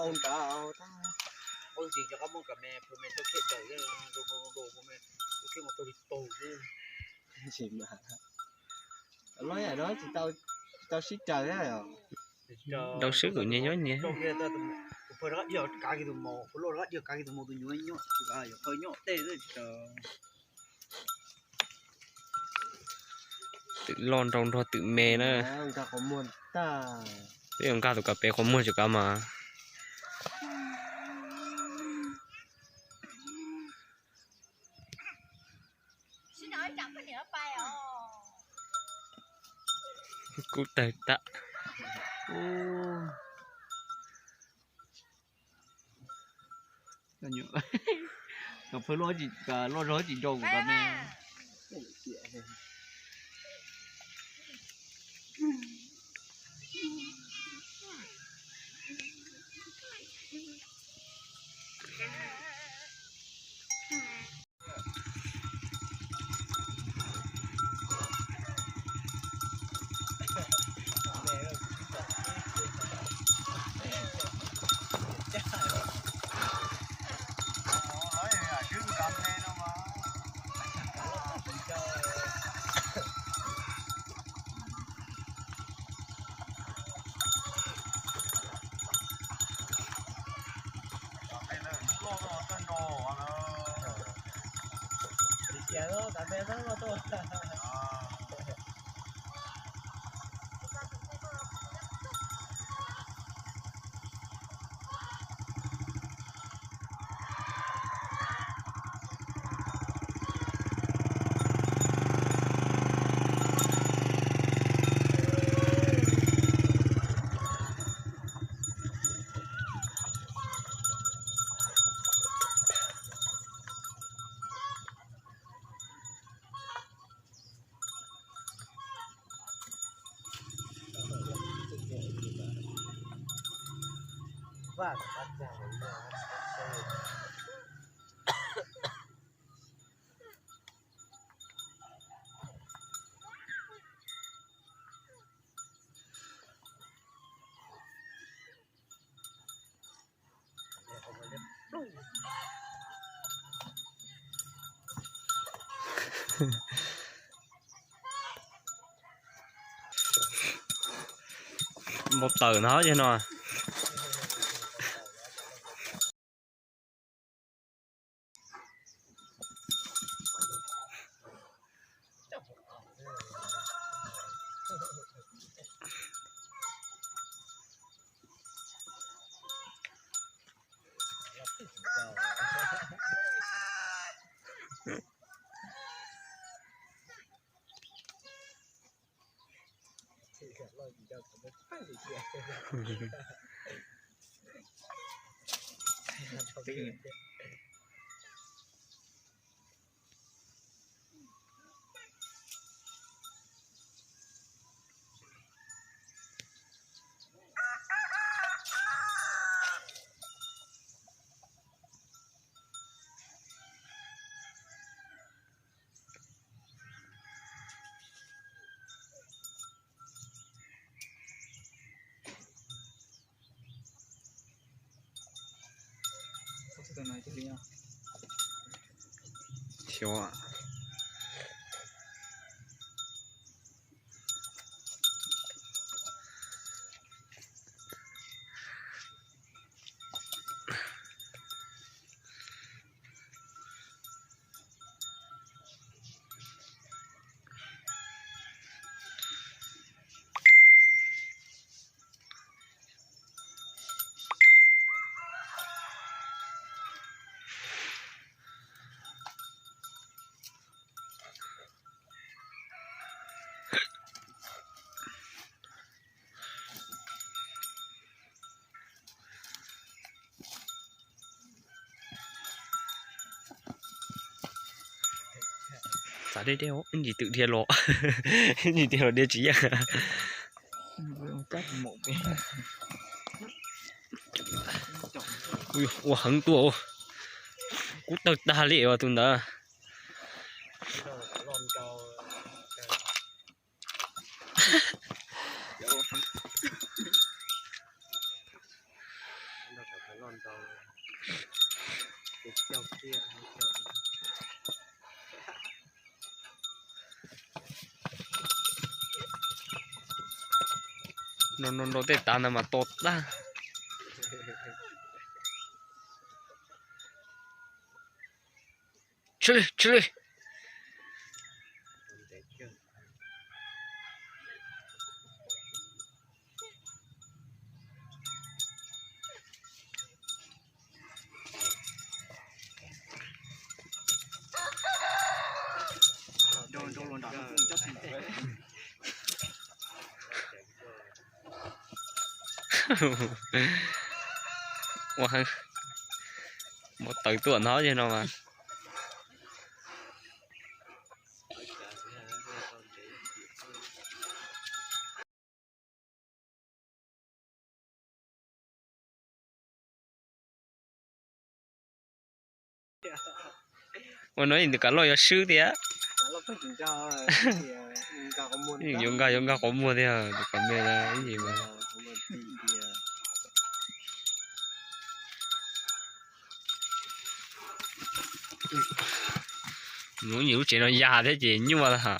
Ntawd tab sis cov qab muag ka me pw me tau khiav daws, ntau ntau ntau me, tau khiav mus tau li tau xwb. Los yam no tsis tau, tsis tau sib raws thiab. Rau swb kuv nyias nyob nyias. Tus phawj rov qab dhia kav kiag tus maum, tus loj rov qab dhia kav kiag tus maum, tus nyuam nyob, yog phawj nyob tej xwb tsis raws. Twm loj nrau nrog twm me na. Twb yuav nkag tus kav pem qhov muag tsis kav mas. Kub tawg tag. Tus phawj loj, loj zog tsis nrau kuv kav me. Npau taws no ces no. Txav deb deb, ib ntsis twm dhia los, ib ntsis dhia los dhia tsis yeej. Ua heev tuaj, kub tawg tag li tus ntawd. No no no tej tav ntawd mas to tag. Tsis li, tsis li. Ua heev, muab tawv tuaj ntog no mas. Ua no ntawm kav loj yuav swb thiab. Yuav nkag yuav nkag quav muag thiab tus kav me ib yim mas. Lub nyuam lub tsev no ya thiab ces nyuaj lawm.